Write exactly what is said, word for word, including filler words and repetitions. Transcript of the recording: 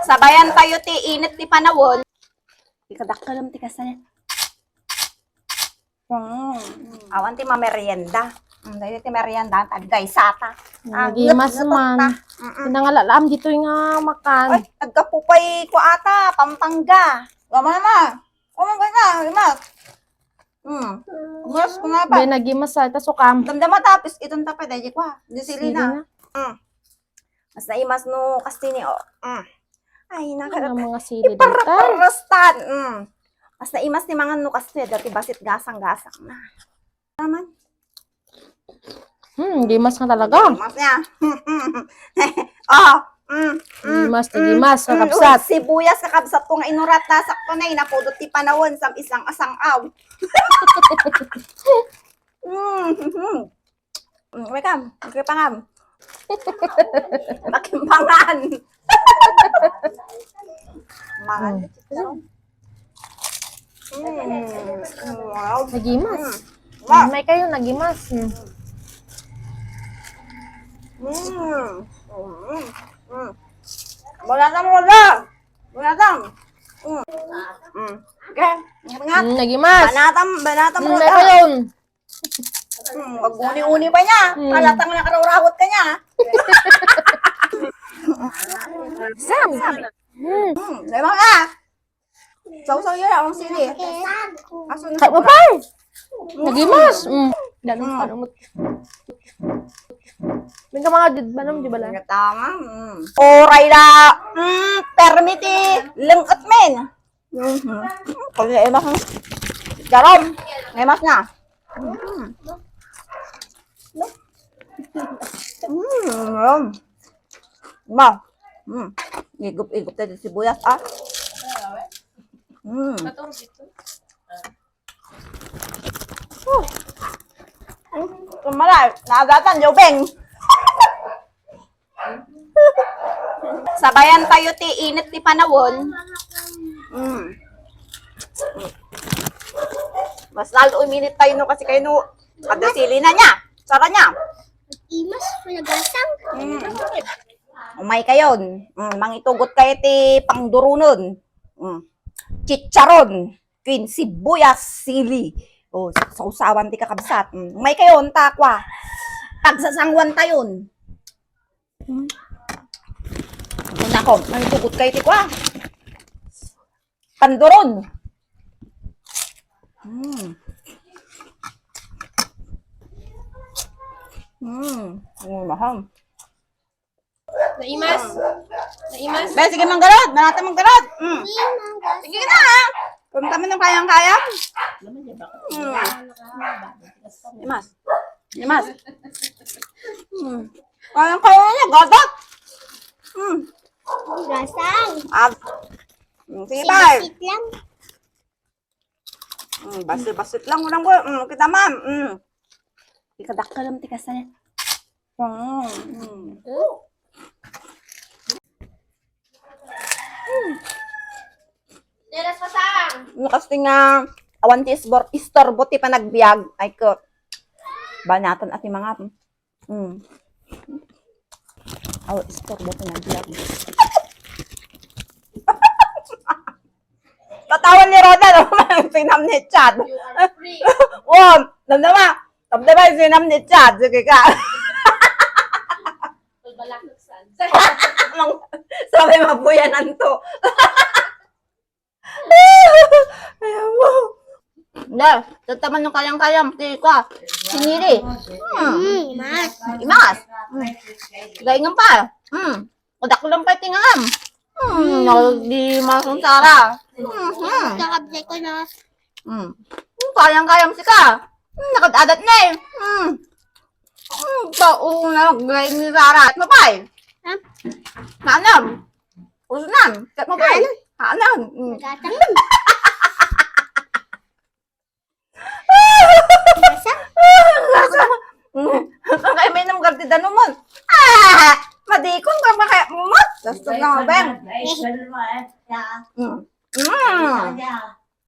Sabayan tayo ti init ti panawon. Ikadakkelem ti kasta. Mm. Awan ti mamerienda. Mm, dahil ti merienda, taggaysata. Ah, nagimas ngep-ngepet man ta. Mm-mm. Pinangalaam ditoy nga makan. Ay, taggapu pay ko ata, Pampanga. Mama, mama. Oh, mama, mama. Mm. Mas, kumapa. Be, nagimas sa, ta sukam. Damdama tapos, itong tapay, dahil ko, ah. Di sili na. Sili na. Mm. Mas naimas no kastini, oh. Mm. Ay, naka-, ano mga sili dito? Iparparastan. Mm. Mas naimas ni mangan no kastini, dati basit gasang-gasang na. Naman. Hmm, gimas nga talaga. Gimas niya. Oh, mm, mm, gimas, mm, gimas, mm, kakabsat. Uy, sibuyas, kakabsat ko nga inurat na sakto na, eh, napudot ti panawon, sam-, isang asang-aw. Mm, mm. Mm, welcome. Welcome. Pakimbangan. Mahal. Mm. Mm. Nagimas. Mm. May kayo, nagimas. Mm. Mm. Mm. Mm. Wala na, wala. Wala na. Mm. Mm. Okay. Ingat, ingat. Mm, nagimas. Banatam, banatam, mm, wala. May kayo. Hmm, maguni-uni pa niya. Hmm. Halatang nakaraw-rawot ka niya. Sam! Hmm. Hmm, lemang ka. Sausaw yun, ang sili. Aso na. Kaya mo pa! Nagimas! Hmm. Danong, hmm, panumot. May ka mga did-, manong, di ba lang? Tama. Hmm. Oray la. Hmm, permiti. Lengket men. Mhm. Kaya emas, Jarom, emas na. Mhm. Mm. Ma. Mm. Igup-igup tayo sa sibuyas, ah. Mm. Huh. Kumalay, naagatan, Jobeng. Sabayan tayo ti init ti panawon. Mm. Mas lalo uminit tayo no kasi kayo no, kada sili na niya. Sara niya. Imas, pinagasang. Mm. Umay kayon. Mm, mangitugot kayo ti pangdurunon. Mm. Chicharon. Queen, sibuyas, sili. O, sausawan ti kakabsat. Mm, umay kayo, unta, kwa. Pagsasangwan tayon. Mm. Unta ko, manitugot kayo ti kwa. Panduron. Mm. Mm. Mm, mahal. Naimas. Naimas. Be, sige, manggarod. Manata manggarod. Mm. Sige na, ha? Kung kami ng kayang-kaya. Mm. Imas. Imas. Mm. Kayang-kaya niya, gagat. Mm. Gasang. Ah. Mm, sige, bye. Siksik lang. Mm, basit-basit lang, unang ko. Mm, kita, ma'am. Mm. Ikadakkel ti kasta. Mm. Mm. Neras pasang. Nakasti nga awan ti isbor-, istorbo ti panagbiag. Ay ko. Banatan at ti mga, mm. Mm. Aw, istorbo ko na vlog. Tatawan ni Roda, no? Sinam ni Chad. You are free. Wow, namnama. Namnama, sinam ni Chad. Sige ka. Balak na saan? Mang-, sabi, mabuyanan to. Ayaw mo. Na, tataman yung kayang-kayam. Ti kwa. Sinili. Hmm. Mm, imas. Imas. Hmm. Gaingan pa. Hmm. Kudak lang pa tingam. Hmm. Mm. No, di masungsara. Hmm. Hmm. Kakabsat ko na. Hmm. Hmm, kayang-kayam sika. Hmm, nakadadat na eh. Hmm. Hmm, pa, oo na, gay ni Rara. At mapay. Ha? Nanam. Usunan, kat mo ba? Ano? Ano? Mm. Nagkataon. Lasa? Lasa. Mm. Ang kayo may nang gardi danumon. Ah! Madikon ka ba kaya mo? Gusto na, Ben. Mm. Mm.